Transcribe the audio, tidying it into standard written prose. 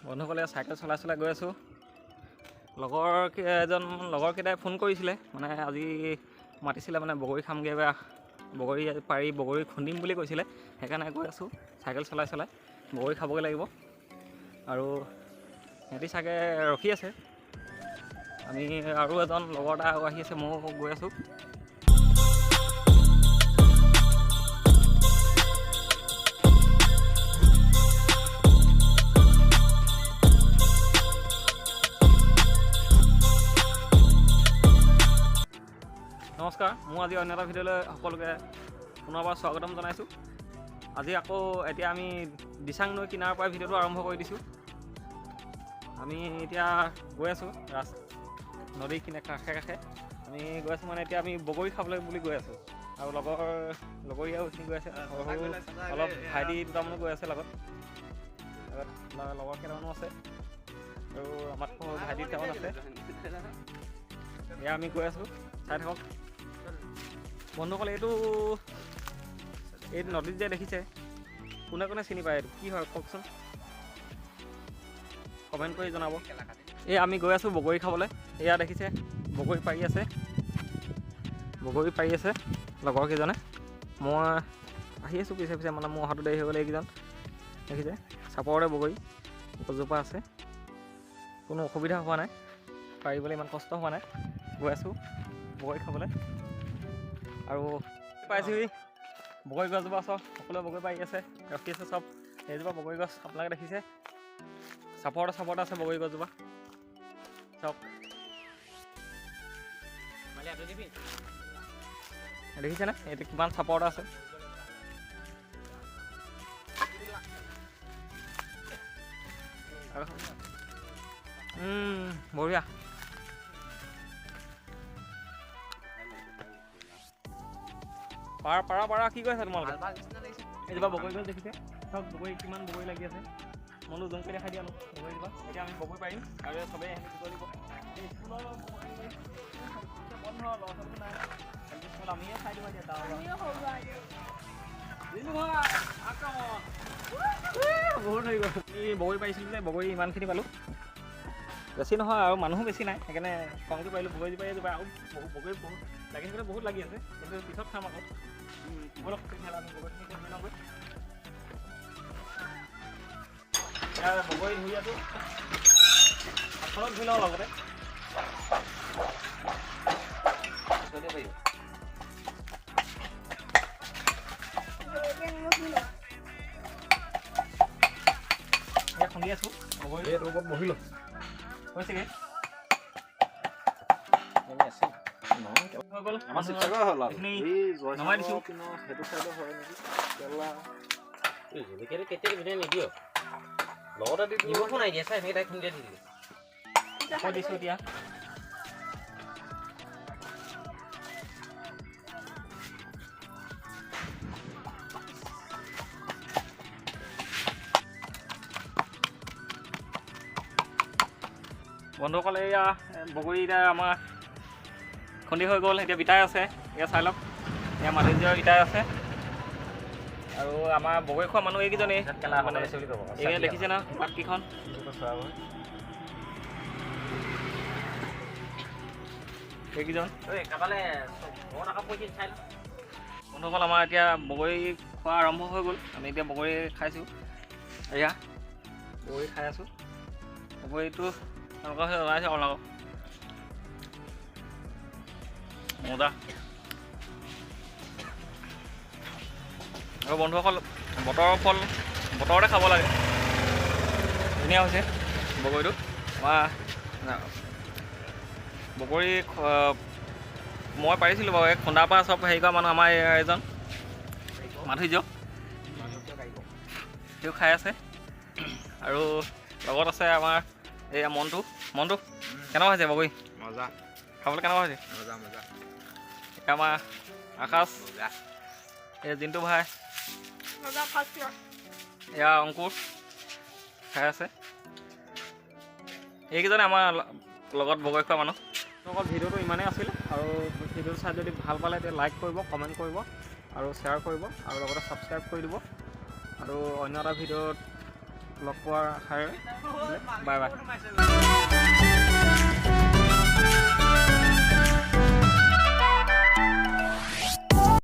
বন্ধুসকলে, চাইকেল চলাই চলাই গৈ আছোঁ। লগৰ এজন, লগৰকেইটাই ফোন কৰিছিলে, মানে আজি মাতিছিলে, মানে বগৰী খামগৈ বা বগৰী পাৰি বগৰী খুন্দিম বুলি কৈছিলে। সেইকাৰণে গৈ আছোঁ চাইকেল চলাই চলাই, বগৰী খাবগৈ লাগিব। আৰু সিহঁতি চাগে ৰখি আছে। আমি আৰু এজন লগৰ এটা আহি আছে, ময়ো গৈ আছোঁ। নমস্কাৰ, মোৰ আজি অন্য এটা ভিডিঅ'লৈ সকলোকে পুনৰবাৰ স্বাগতম জনাইছোঁ। আজি আকৌ এতিয়া আমি দিচাং নৈ কিনাৰৰ পৰাই ভিডিঅ'টো আৰম্ভ কৰি দিছোঁ। আমি এতিয়া গৈ আছোঁ নদীৰ কাষে কাষে আমি গৈ আছোঁ। মানে এতিয়া আমি বগৰী খাবলৈ বুলি গৈ আছোঁ আৰু লগৰীয়াও এইখিনি গৈ আছে, সৰু সৰু অলপ ভাইটি দুটামানো গৈ আছে লগত, লগৰ কেইটামানো আছে আৰু আমাতকৈ ভাইটি দুটামান আছে। এয়া আমি গৈ আছোঁ, চাই থাকক বন্ধুসকল। এইটো এই নদীত যে দেখিছে, কোনে কোনে চিনি পায়, এইটো কি হয় কওকচোন, কমেণ্ট কৰি জনাব। এই আমি গৈ আছোঁ বগৰী খাবলৈ। এয়া দেখিছে বগৰী পাৰি আছে, বগৰী পাৰি আছে লগৰ কেইজনে। মই আহি আছোঁ পিছে পিছে, মানে মোৰ অহাটো দেৰি হৈ গ'লে। এইকেইজন দেখিছে চাপৰতে বগৰী গছজোপা আছে, কোনো অসুবিধা হোৱা নাই, পাৰিবলৈ ইমান কষ্ট হোৱা নাই। গৈ আছোঁ বগৰী খাবলৈ আৰু পাইছোহি বগৰী গছজোপা। চব সকলোৱে বগৰী পাৰি আছে, ৰখি আছে চব। এইজোপা বগৰী গছ আপোনালোকে দেখিছে, চাপৰতে চাপৰতে আছে বগৰী গছজোপা। চাওক দেখিছেনে এইটো কিমান চাপৰতে আছে। বঢ়িয়া। পাৰা পাৰা পাৰা, কি কৈছা তোমালোকে? এইজোপা বগৰী গছ দেখিছে, চাওক বগৰী কিমান বগৰী লাগি আছে। মনো জুম কৰি দেখাই দিয়া অলপ বগৰীজোপা। এতিয়া আমি বগৰী পাৰিম আৰু চবেই এহেঁতি দিব লাগিব। স্কুলৰ বন্ধ, ল'ৰা ছোৱালী নাই, স্কুল আমিয়ে চাই দিওঁ এতিয়া। বহুত হৈ গ'ল। আমি বগৰী পাৰিছিলোঁ যে, বগৰী ইমানখিনি পালোঁ, বেছি নহয় আৰু মানুহো বেছি নাই, সেইকাৰণে কমকৈ পাৰিলোঁ। বগৰীজোপা এইজোপা আৰু বহুত বগৰী বহুত লাগি থাকিলে, বহুত লাগি আছে, কিন্তু পিছত খাম আকৌ। ব'লক তেতিয়াহ'লে আমি বগৰীখিনি ধুই লওঁগৈ। এতিয়া বগৰী ধুই আছোঁ, হাতখনত ধুই লওঁ লগতে। এতিয়া খুন্দি আছোঁ বগৰী। বহি ল হৈছেগৈ। নমাই দিছোঁ। দিছোঁ এতিয়া। বন্ধুসকল, এয়া বগৰী এতিয়া আমাৰ খুন্দি হৈ গ'ল, এতিয়া বিটাই আছে। এয়া চাই লওক, এয়া মাধুৰ্যৰ বিটাই আছে। আৰু আমাৰ বগৰী খোৱা মানুহ এইকেইজনেই, মানে এইকেইজন দেখিছে ন পাতকেইখন, এইকেইজন। বন্ধুসকল, আমাৰ এতিয়া বগৰী খোৱা আৰম্ভ হৈ গ'ল। আমি এতিয়া বগৰী খাইছোঁ, এয়া বগৰী খাই আছোঁ। বগৰীটো তেওঁলোকৰ জনাইছে আপোনালোকক, মজা। আৰু বন্ধুসকল, বতৰৰ ফল বতৰতে খাব লাগে। ধুনীয়া হৈছে বগৰীটো। আমাৰ বগৰী মই পাৰিছিলোঁ বাৰু, এই খুন্দাৰ পৰা চব হেৰি কৰা মানুহ আমাৰ এজন মাধুৰ্য, সিও খাই আছে। আৰু লগত আছে আমাৰ এইয়া মনটো। মনটো কেনেকুৱা হৈছে বগৰী? মজা। খাবলৈ কেনেকুৱা হৈছে? মজা মজা। এতিয়া আমাৰ আকাশ, এই জিন্তু ভাই, এয়া অংকুৰ খাই আছে। এইকেইজনে আমাৰ লগত বগৰী খোৱা মানুহ। অকল ভিডিঅ'টো ইমানেই আছিলে। আৰু ভিডিঅ'টো চাই যদি ভাল পালে তেতিয়া লাইক কৰিব, কমেণ্ট কৰিব আৰু শ্বেয়াৰ কৰিব আৰু লগতে ছাবস্ক্ৰাইব কৰি দিব। আৰু অন্য এটা ভিডিঅ'ত লগ পোৱাৰ আশাৰে, বাই বাই।